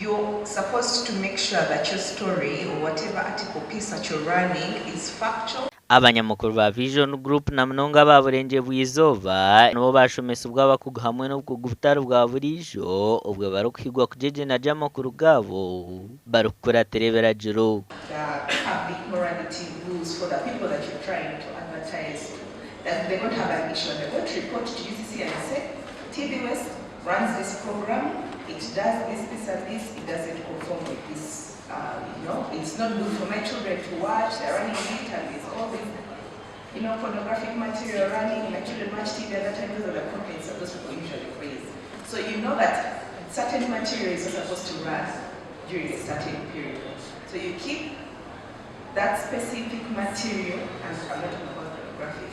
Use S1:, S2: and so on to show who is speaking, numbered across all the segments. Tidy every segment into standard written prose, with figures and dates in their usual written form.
S1: You're supposed to make sure that your story or whatever article piece that you're running is factual.
S2: Abanyamakuru ba Vision Group na munonga aba Burengye bw'eizooba nibo bashomesibwa abakugu hamwe n'obukugu butari bwa buriijo obwo barikuhigwa kugyegyena gye amakuru gaabo barikukuratira ebiragiro.
S1: The public morality rules for the people that you're trying to advertise to that they're going to have an issue and they're going to report to UCC and say TV West runs this program, it does this, this and this, it doesn't conform with this, it's not good for my children to watch, they're running it and there's all this, pornographic material running, my children watch TV at that time, those are the complaints that those people usually raise. So you know that certain material is not supposed to run during a certain period. So you keep that specific material, and I'm not talking about pornographic,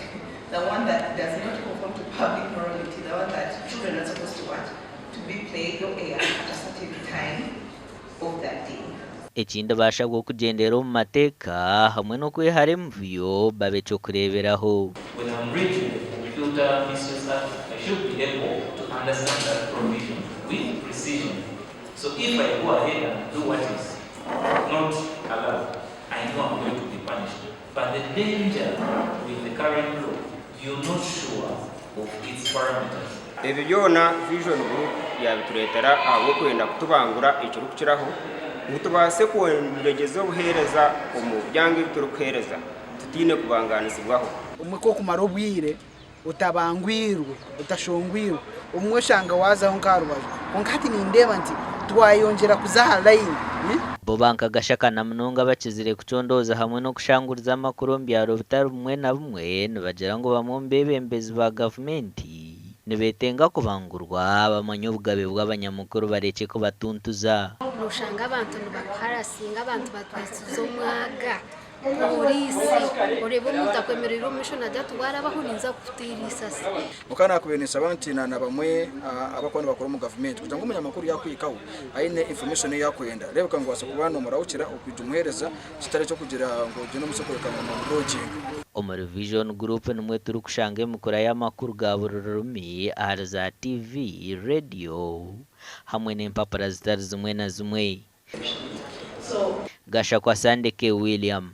S1: the one that does not conform to public morality, the one that children are supposed to watch, to be played or aired at a certain time of that day.
S2: Ekindi baashabwa okugyendera omu mateeka hamwe n'okwehara emivuyo babe eky'okureeberaho.
S3: When I'm reading the Computer Misuse Act, I should be able to understand that provision with precision. So if I go ahead and do what is not allowed, I know I'm going to be punished. But the danger with the current law, you're not sure of its parameters.
S4: Ebi byona Vision Group yabitureetera ahabw'okwenda kutubangura ekirikukiraho ngu tubaase kwongyeza obuheereza omu byanga ebi turikuheereza tutaine kubangaanizibwaho.
S5: Obumwe ku okumara obwire otabangwirwe, otashongwirwe, obumwe oshanga waazaho nk'aha rubaju. Kwonka hati nindeeba nti twayongyera kuza aha layini.
S2: Bo ba Nkagashaka na munonga abakizire kucondooza hamwe n'okushanguriza amakuru omu byaro bitari bimwe na bimwe nibagira ngu bamwe omu beebembezi ba gavumenti nibeetenga kubangurwa bamanye obugabe bw'abanyamukuru barekye kubatuntuza.
S6: Noshanga abantu nibakuharasinga abantu batwisize omwaga poriisi oreeba omuntu akwemereire omu maisho naagira ati waarabaho ninza kukuteera eisasi.
S7: Kwonka naakubaire ninsaba nti na bamwe abarikuba nibakora omu gavumenti kugira ngu omunyamakuru yaakuhikaho aine information ei arikwenda, reebeka ngu obaasa kuba noomurahukira okwija omuheereza kitari eky'okugira ngu ogyende omu kureka ngu noomuroginga.
S2: Omuri Vision Group nimwo turikushanga emikura y'amakuru ga buri rurimi ahari za TV, rediyo hamwe n'empapura zitari zimwe na zimwe. Gashakwa Sandeke William.